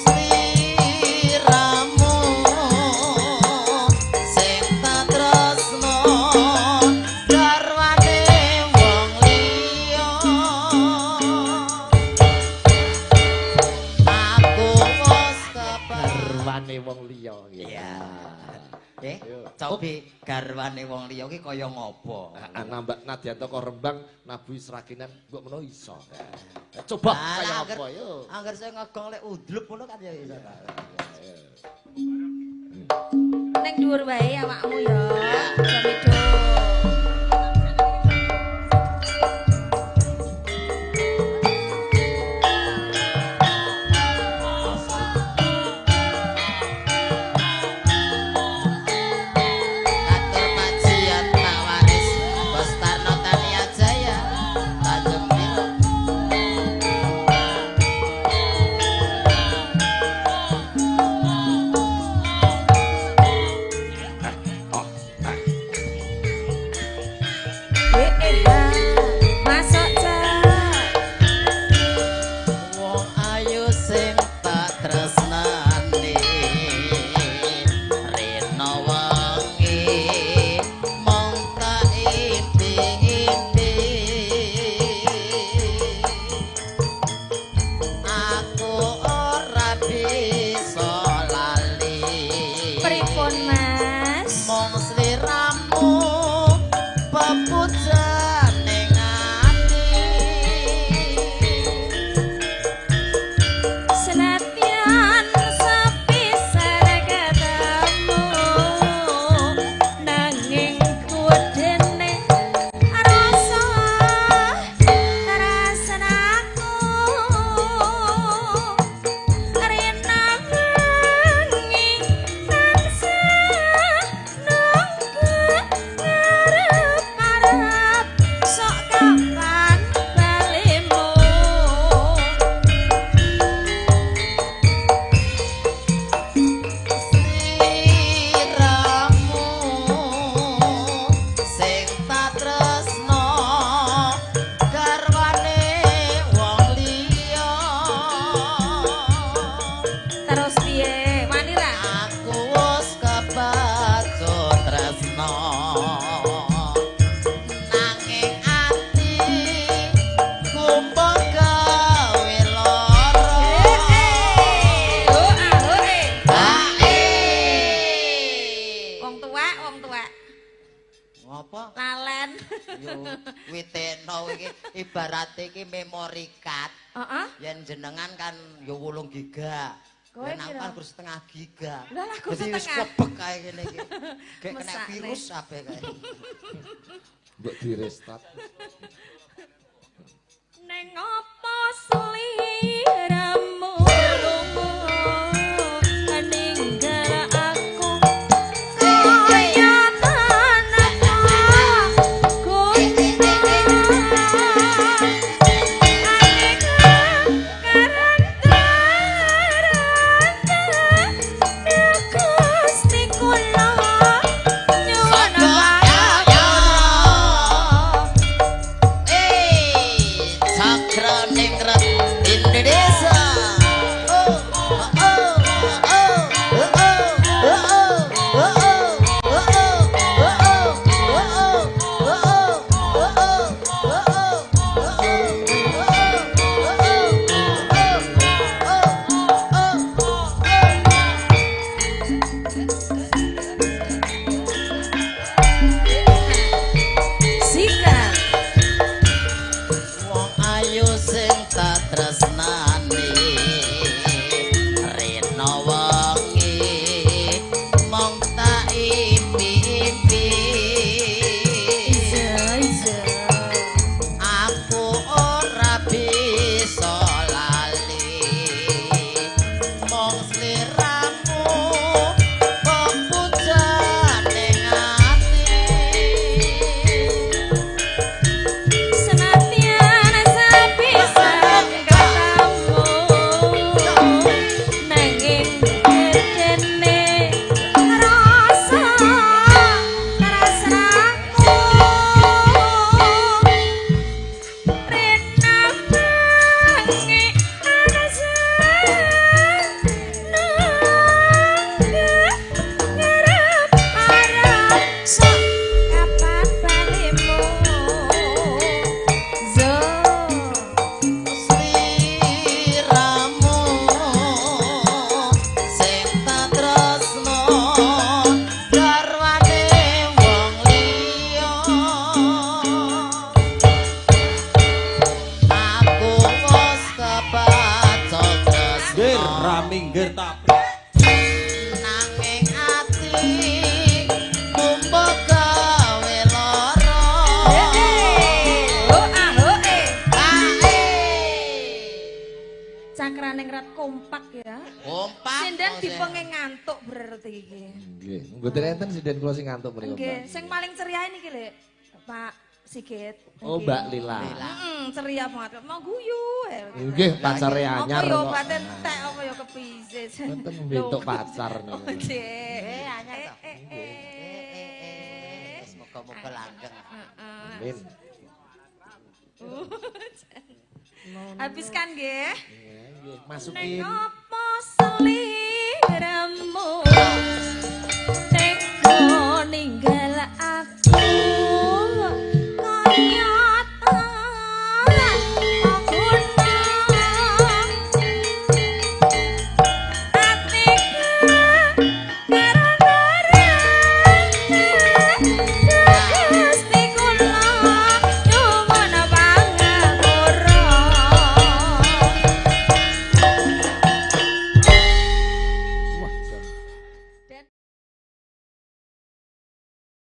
Sliramu sing tak tresno garwane wong liya. Aku wis Garwane wong liya. Iya. Cobi garwane wong liya ki kaya ngopo? Heeh, nambah nadyan teko Rembang nabuhi sragenan mbok menawa iso. Coba kaya apa yo. Angger saya ngegong lek udlup ngono kan ya iso. Ning dhuwur wae awakmu ya. Aja medho. Katur pajian Pak Waris Bos Tarno Tania Jaya Tanjung Biru. WEH masuk cak. Wong ayu sing tak tresnani rena wengi mong tak impi-impi. Aku ora bisa lali. Pripun Mas? Mong sliramu pepujane ati. Senadyan sepisan ketemu nanging kudene rasa tresnaku rena wengi tansah nunggu ngarep-arep sok kapan balimu. Sliramu sing tak tresno garwane wong liya. Terus piye? Wani ra? Aku wis kebacut tresno nanging ati kumpul gawe lara. Oh, ah, oh, eh. Ae. Wong tuwek, wong tuwek. Ngopo? Lalen. Yo witeno iki ibarate iki memori card. Heeh. Yen jenengan kan yo 8 giga. Kowe Yen aku piro? kan gur setengah giga. Lah lah gur Dadi wis setengah. kebek kae kene iki. Gek kena Mesakne. virus kabeh kae. Mbok direstart. Neng opo sliramu lunga ninggal aku kaya tanpa guna. Gusti kula nyuwun pangapura. Eh, cakra ningrat indede. Ora minggir ta. Nanging ati mumbo gawe lara. Oh ah oh eh. Kae. Cakrane ngrat kompak ya. Kompak. Sinden dipenge ngantuk berarti iki. Nggih, mboten enten sinden kula sing ngantuk mriku. Nggih, sing paling ceria niki lho, Pak Sigit. Oh, Mbak Lila. Ceria banget. Mau guyu. Nggih, pacare anyar kok. Apa yo kok. baten entek apa yo kepiye. Enten mbentuk pacar niku. Oh, Cek. Anyar to. Eh. Muga-muga langgeng. Heeh. Amin. Habiskan nggih. Nggih, masukin. Neng opo